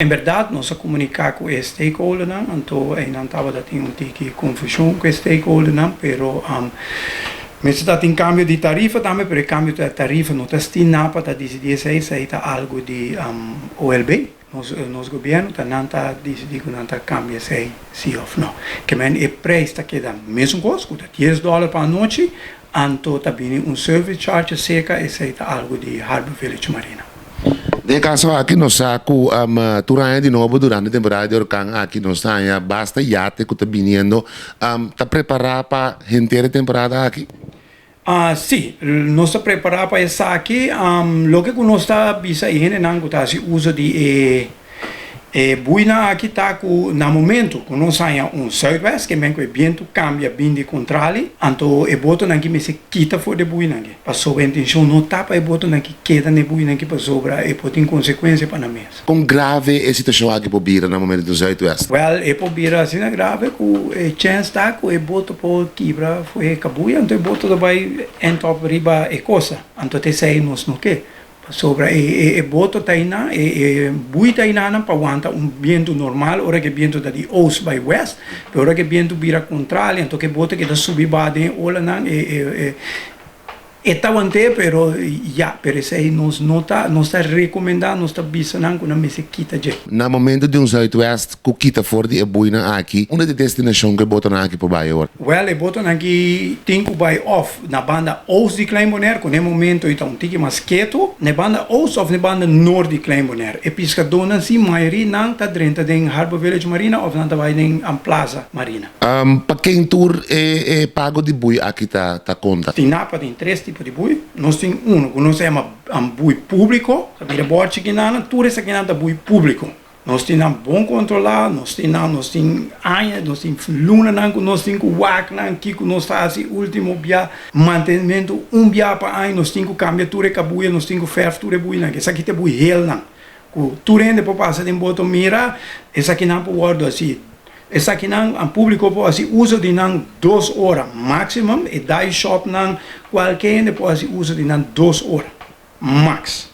En berdad nos a comunica cu e stakeholdernan, anto eynan tabata tin un tiki confusion cu e stakeholdernan, pero mester ta tin cambio di tarifa tambe, pero e cambio di tarifa no ta stina pa ta dicidi esey, esey ta algo di OLB, nos nos gobierno, ta nan ta dicidi cu nan ta cambia esey si of no. Kemen e prijs ta keda mesun cos cu ta dies dollar pa anochi, Anto ta bini un service charge seca, esey ta algo di Harbor Village Marina. Den e kaso aki nos sa ku tur aña di nobo durante temporada di orkan aki nos ta haña basta yate ku ta biniendo. Ta prepará pa henter e temporada aki? Sí, nos ta prepará pa esaki. Loke ku nos ta bisa e hendenan ku ta hasi uso di e E buinan aki ta ku na momentu ku nos haña un zuidwest, ke men ku e bientu kambia bin di kontrali, anto e botonan ki mester kita for di e buinan ki. Pasobra e intenshon no ta pa e botonan ki keda na e buinan ki pasobra e por tin konsekuensia pa nan mes. Kon grave e situashon aki por bira na momentu di un zuidwest? Wèl, e por bira asina grave ku e chèns ta ku e boto por kibra for e kabuya, anto e boto ta bai end up riba e kosta. Anto ta esei nos no ke. Pasobra e boto ta einan, e bui ta einanan pa wanta un bientu normal ora ku e bientu ta di oost bai west, pero ora ku e bientu bira kontrali anto ku e boto keda subi baha den e olanan e ta want'é pero ya, pero esei nos no ta nos ta rekomendá, nos ta bisa nan ku nan mester kita dje. Na momento di un zuidwest ku kita for di e buinan aki, unda ta e destinashon ku e botonan aki por bai awor? Wèl, e botonan aki tin ku bai òf Na banda oost di Klein Bonaire, ku n'e momento ei ta un tiki mas ketu, n'e banda oost òf n'e banda noord di Klein Bonaire. E piskadónan si mayoria nan ta drenta den Harbor Village Marina òf nan ta bai den Plaza Marina. Pa ken tur e pago di bui aki ta konta? Stinapa tin tres tipo di bui. Nos tin unu ku nos ta yama bui públiko. Ta bira bòrchi kinan, tur esakinan ta bui públiko. Nos tin nan bon kontrolá, nos tin nan, nos tin aña, nos tin lunanan ku nos tin ku wak nan kiko nos ta hasi último bia, mantenmentu un bia pa aña, nos tin ku kambia tur e kabuya, nos tin ku fèrf tur e buinan, esaki ta e bui helnan ku tur hende por pasa den boto mira, esakinan por wòrdu hasi, esakinan públiko por hasi uso di nan dos ora máximum, e dive shopnan, kualke hende por hasi uso di nan dos ora max.